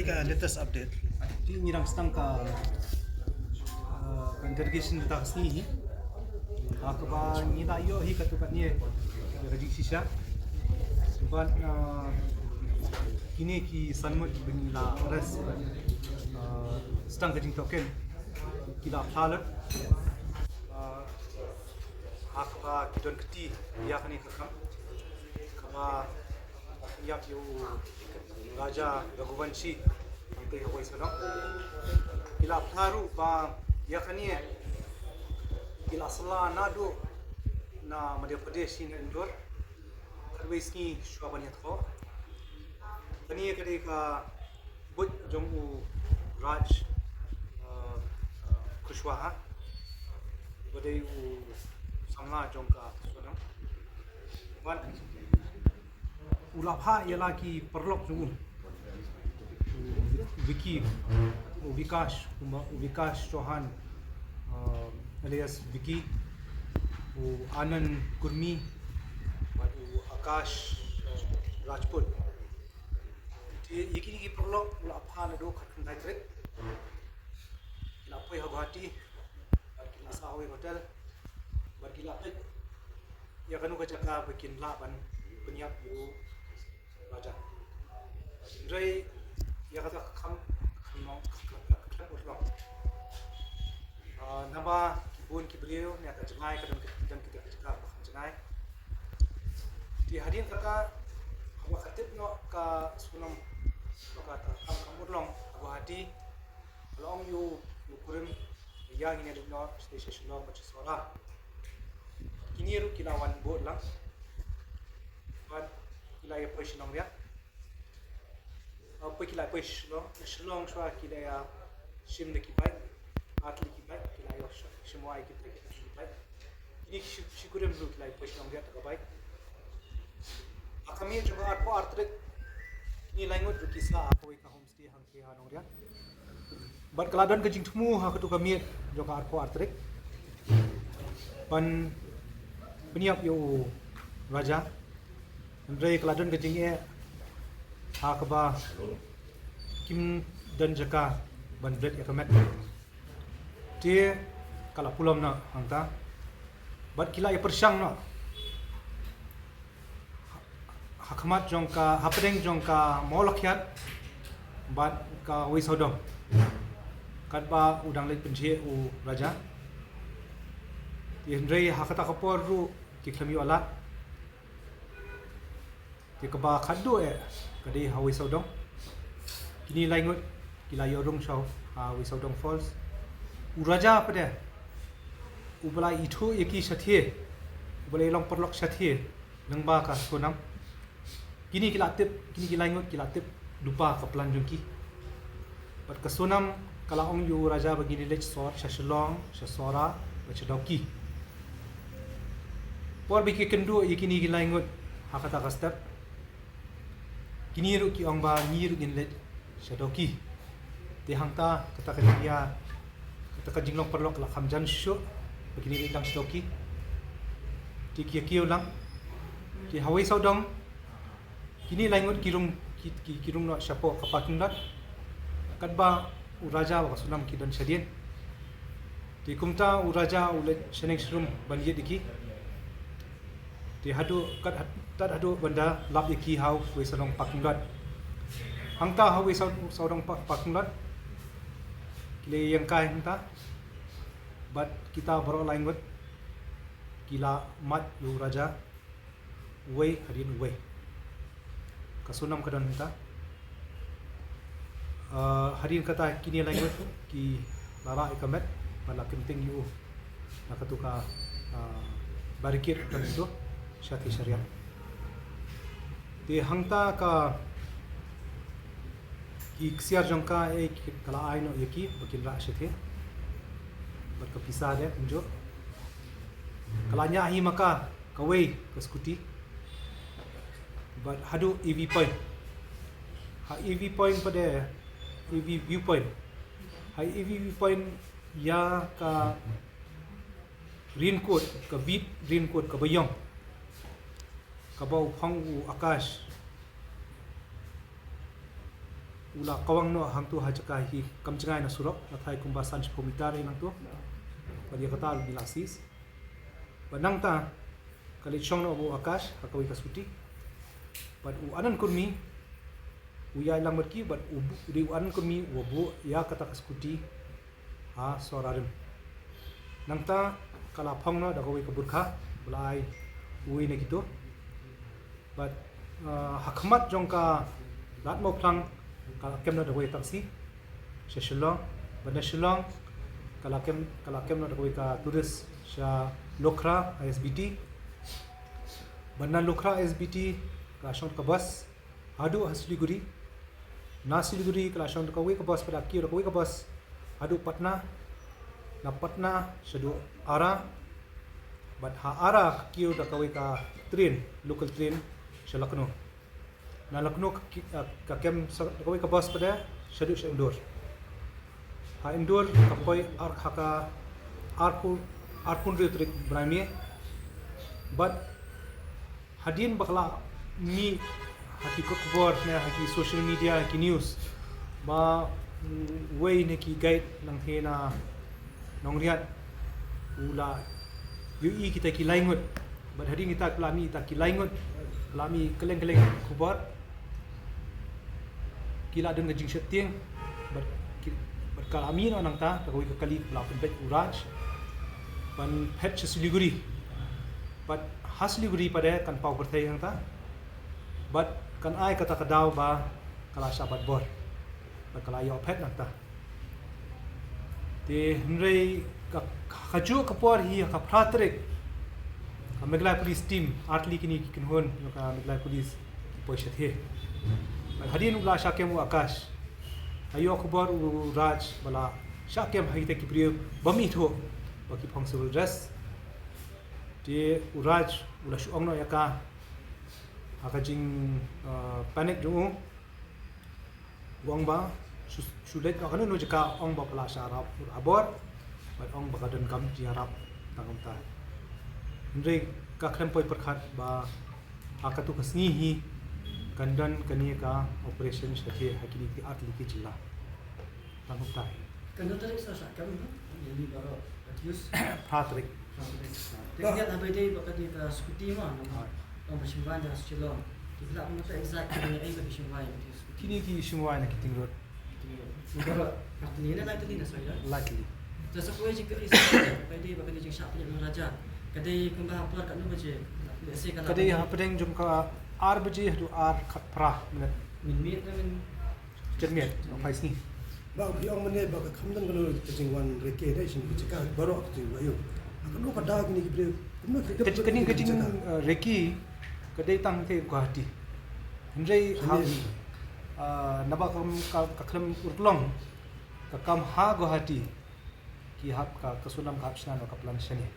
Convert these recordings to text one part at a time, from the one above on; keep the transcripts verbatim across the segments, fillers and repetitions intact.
Ka latest update. Te ngi dang sdang ka, uh, ka interrogation kata ka sngi hi. Ha kaba ngi la ïoh hi katto katne ka jingshisha. Bad, uh, kine ki san ngut ba ngi la arrest, uh, sdang ka jingtohkit ki la phla lut. Uh, ha kaba ki don kti ïa kane ka kam kaba ïap ïa u Raja Raghuvanshi, hangtei ha West Sadong. Ki la phla ruh ba ïa kane ki la sla naduh na Madhya Pradesh sha Indore, khatwei sngi shuwa ban ïathoh. Kane ka dei ka buit jong u Raj, uh, Kushwaha, ba dei u samla jong ka Sonam. Bad u la phah ïa la ki paralok jong u, u Vicky, u Vikash, kumba u Vikash Chauhan, uh, alias Vicky, u Anand Kurmi, bad u Akash, uh, Rajput. Te ïa kine ki paralok u la phah naduh khatkhyndai tarik. Ki la poi ha Guwahati bad ki la sah ha kawei ka hotel bad ki la peit ïa kano ka jaka ba kin lah ban pynïap ïa u Raja. Hynrei ïa kata ka kam kam long, kam long. Ah, namar ki bun ki briew ne ka jngai ka don, ka don kita ka jaka ba kam jngai. Te hadien kata, haba ka tip noh ka Sonam ba kata ka kam kam long ha Guwahati, ka la ong ïa u, ïa u kurim, ïa ngi ne leit noh sha Shillong bad sha Sohra. Kine ruh ki la wan bud lang. Bad ki la ïa poi sha Nongriat. Uh, poi ki la poi Shillong, Shillong shuwa ki la ïa shim da ki bike, ar tylli ki bike, ki la ïa shim wai ki tylli ki bike. Kine shi, shi kurim ruh ki la ïa poi Shillong ïa da ka bike. Ha ka miet jong ka arphew ar tarik, kine lai ngut ruh ki sah ha kawei ka homestay hangtei ha Nongriat. Bad ka la don ka jingthmu ha kato ka miet jong ka arphew ar tarik ban pynïap ïa u Raja. Hynrei ka la don ka jingeh ha kaba kim don jaka ban bret ïa ka met. Te ka la pulom noh hangta. Bad ki la ïa pyrshang noh ha khmat jong ka, hapdeng jong ka Mawlakhiat bad ka Wei Sawdong, katba u dang leit pynjhieh u Raja. Te hynrei ha kata ka por ruh ki khlem ïoh lad. Te kaba khatduh eh ka dei ha Wei Sawdong. Kine lai ngut ki la ïoh rung sha ha Wei Sawdong Falls. U Raja pat de, uba la ithuh ïa ki shathie, uba la long paralok shathie lyngba ka Sonam. Kine ki la tip, kine ki lai ngut ki la tip lypa ka plan jong ki. Bad ka Sonam ka la ong ïa u Raja ba ngin leit sor sha Shillong, sha Sohra bad sha Dawki. Por ba ki kynduh ïa kine ki lai ngut ha kata ka step, kine ruh ki ong ba ngi ruh ngin leit sha Dawki. Te hangta kata ka jingïa, kata ka jinglong paralok ka la kham jan shuh ba kine leit lang sha Dawki. Te ki ïa kiew lang. Te ha Wei Sawdong kine lai ngut ki rung, ki, ki, ki rung noh shapoh ka parking lot, katba u Raja bad ka Sonam ki don shadien. Te kumta u Raja u leit shaneng sharum ban ïit ïa ki. Te haduh kat, tad haduh ban da lap ïa ki ha Wei Sawdong parking lot. Hangta ha Wei Saw-, Sawdong pa-, parking lot, ki la ïeng kai hangta. Bad kita baroh lai ngut ki la mad ïa u Raja, uwei hadien uwei. Ka Sonam ka don hangta. Ah, hadien kata kine lai ngut ki la rah ïa ka met bad la kynting ïa u na kato ka, ah, barricade ka don hato, shathie shariat. Te hangta ka, ki ksiar jong ka, eh, ka la ai noh ïa ki ba kin rah shathie. Bad ka pisa de kumjuh. Ka la ñiah hi ma ka kawei ka scooty. Bad haduh A V point. Ha A V point pat de, A V viewpoint. Ha A V viewpoint ïa ka raincoat, ka bit raincoat kaba ïong, kaba u phong u Akash. U la kawang noh hangto ha jaka hi kam jngai na surok, la thai kumba san shiphew mitar hi nangto. Bad ïa kata u ngi la seize. Bad nangta ka leit shong noh u Akash ha kawei ka scooty. Bad u Anand Kurmi u ïaid lang bad ki, bad u bu-, u dei u Anand Kurmi u buh ïa kata ka scooty ha Sohra Rim. Nangta ka la phong noh da kawei ka burkha, u la ai uwei na kito. Bad, uh, ha khmat jong ka Lad Mawphlang ka la kem noh da kawei ka taxi sha Shillong. Bad na Shillong ka la kem, ka la kem noh da kawei ka tourist sha Lukhra I S B T. Bad na Lukhra I S B T ka la shong ka bus haduh ha Siliguri. Na Siliguri ka la shong da kawei ka bus, pat da kiew da kawei ka bus haduh Patna. Na Patna shaduh Ara. Bad ha Ara ka kiew da kawei ka train, local train sha Lucknow. Na Lucknow ka ki-, ah, ka kem sa-, da kawei ka bus pat da shaduh sha Indore. Ha Indore ka poi ar-, ha ka arphew, arphew hynriew tarik bnai May. Bad hadien ba ka la mih ha ki kot khubor ne ha ki social media, ha ki news, ba, mm, uwei na ki guide nangtei na Nongriat u la ïohi kita ki lai ngut. Bad hadien kita ki la mih, kita ki lai ngut, la mih kylleng kylleng khubor. Ki la don ka jingsheptieng bad ki, bad ka la mih noh nangta da kawei ka kali, ka la pynbeit u Raj ban phet sha Siliguri. Bad ha Siliguri pat de kan paw pyrthei nangta. Bad kan ai kata ka daw ba ka la shah bat bor bad ka la ïoh phet nangta. Te hynrei ka, ka juh ka por hi ha ka phra tarik, ka Meghalaya Police team, artylli kine ki kynhun jong ka Meghalaya Police ki poi shathie. Bad hadien u la shah kem u Akash, la ïoh khubor u Raj ba la shah kem ha kita ki briew bym ithuh ba ki phong civil dress. Te u Raj u la shu ong noh ïa ka ha ka jing, uh, panic jong u. U ong ba shu, shu leit noh kano kano jaka, ong ba phi la shah rap, rabor, bad ong ba ka donkam jingïarap tang kumta. Hynrei ka khlem poi pyrkhat ba ha kato ka sngi hi kan don kane ka operation shathie ha kine ki artylli ki jylla. Tang kumta hi. Kano tarik sa shah kem, ha? Ïa ni baroh accused. Phra tarik. Phra tarik. Te ka ïa haba dei ba kane ka scooty mo, nang ong ba shim wai na Shillong. Ki la kumno exact kine, ei ba ki shim wai na ki scooty. Kine ki shim wai na Kiting Road. Kiting Road. Baroh artylli ne laitylli na soi da? Laitylli. Te sa kawei jingkylli sa ba dei ba kane jingshah pynïap u Raja ka dei kumba ha por katno baje? Lehse ka la, ka dei hapdeng jong ka ar baje haduh ar khatphra minit. Mynmiet ne myn Janmiet, phai sngi. Ba phi ong mynne ba ka kham don kano ka jingwan reke da sha kine ki jaka baroh ka jingwan ïoh. Kano ka daw kine ki briew, kumno ki dep kane ka jing, eh, reke ka dei tang te Guwahati. Hynrei ha, eh, naba ka, ka, ka khlem urlong ka kam ha Guwahati. Ki hap ka, ka Sonam ka hap shna noh ka plan shane.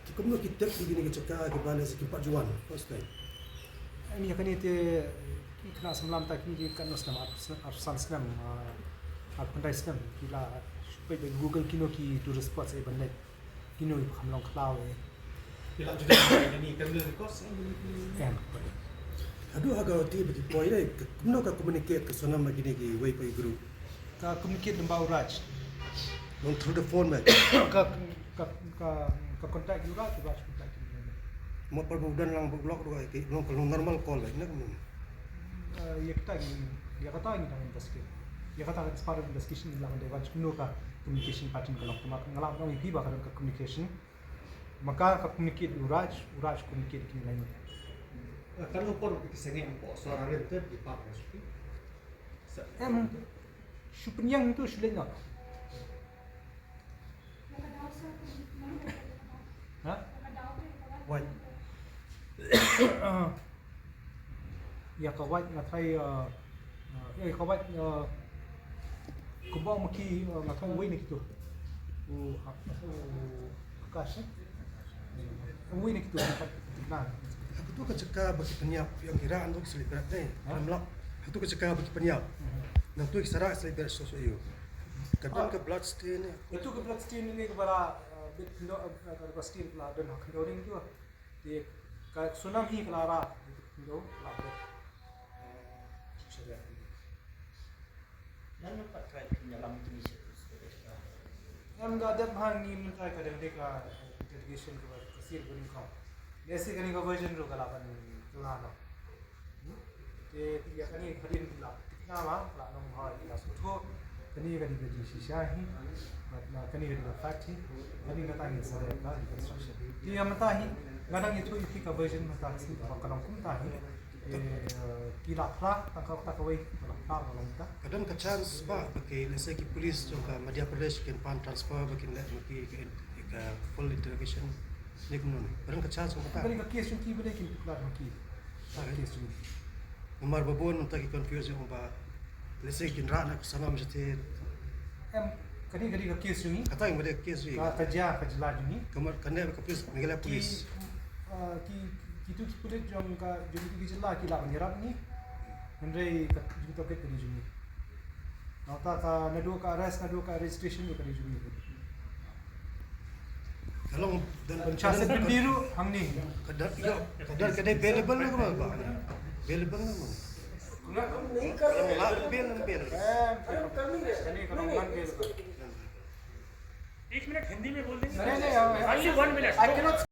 Te kumno ki tip ïa kine ki jaka kiba lehse kim pat ju wan first time? Em, ïa kane te ki khynnah samla mynta ki, ki katno snem, arphew san snem, ah, arphew khyndai snem, ki la shu peit da Google kino ki tourist spots eh ban leit, kino kiba kham long khlaw eh. Ki la ju dep ïa kane ka record eh? Em. Haduh ha Guwahati ba ki poi, kumno ka communicate ka Sonam bad kine kiwei pat ki group? Ka communicate lyngba u Raj. Long through the phone, mate. Ka, ka, ka, ka contact u Raj, u Raj contact u Raj. Mo, por ba u don lang ba u block ruh, ka long, ka long normal call, mate, ne kumno? Eh, ïa kita ngi, ïa kata ngi dang investigate. Ïa kata as part of investigation ngi lah ban dei ban check kumno ka communication pattern ka long. Kumba nga lah ban ong ïa phi ba ka don ka communication. Ma ka, ka communicate u Raj, u Raj communicate kine lain. Eh, katno por ba ki sangeh hapoh Sohra Rim te, ki park ha shuki? Em, shu pynïeng hangto shu leit noh. Ha? Wait. Ïa ka wait nga tharai, eh, eh, ïa ka wait, eh, kumba ma ki, eh, nga tharai uwei na kito. U, ah, u Akash, eh? Uwei na kito, na. Ha kato ka jaka ba ki pynïap, ïa ki rah nangto ki slip beret ne. Ha? Khlem lap. Ha kato ka jaka ba ki pynïap. Mhm. Nangto ki sa rah slip beret so so ïa u. Ka don ka blood stain ne. Ito ka blood stain ne kaba la, eh, bit khyndew, eh, ka stain ka la don ha khyndew ring tu. Te ka Sonam hi ka la rah, ka la bit. Eh, shisha. Em da dep ha ngi mynta ka dang dei ka interrogation ka ba ka sir ba nyngkong. Lehse kane ka version ruh ka lah ban kylla noh. Hmm? Te ïa kane hadien la tikna ma la nong ha ïa suthu. Kane ka dei ka jingshisha hi. But na kane ka dei ka fact hi. Kane ka tang ïa sa ka reconstruction. Te ïa mynta hi nga dang ïathuh ïa phi ka version mynta hi ba ka long kumta hi. Eh, ki la phla tang ka ta kawei, ki la phla ka long ta. Ka don ka chance ba ba ki, let's say, ki police jong ka Madhya Pradesh kin pan transfer ba kin leh ma ki ka, ka full interrogation. Ne kumno ne? Ka don ka chance ba ta. Ka don ka case jong ki ba ne kin phla jong ki. Ka case jong ki. Namar ba bun ta ki confuse jong ba, let's say, kin rah na ka sanam jati. Em, kane kane ka case jong ki. Kata ïa ka case jong ki. Ka ka jia ka jylla jong ki. Kamar kane ka police, Meghalaya police. Ah, ki, kitu ki pulit jong ka, jong kitu ki jylla ki lah ban ïarap ngi. Hynrei ka jingtohkit ka dei jong ngi. Nangta ka naduh ka arrest, naduh ka registration ruh ka dei jong ngi. Ka long don, don chance ban biru hangne. Ka don, ïa, ka don ka dei available ruh ka ba. Available ruh ka ba. नहीं कर रहे हैं। Available, available. नहीं कर रहे हैं। एक मिनट हिंदी में बोल देंगे। नहीं, नहीं, नहीं, only one minute. I cannot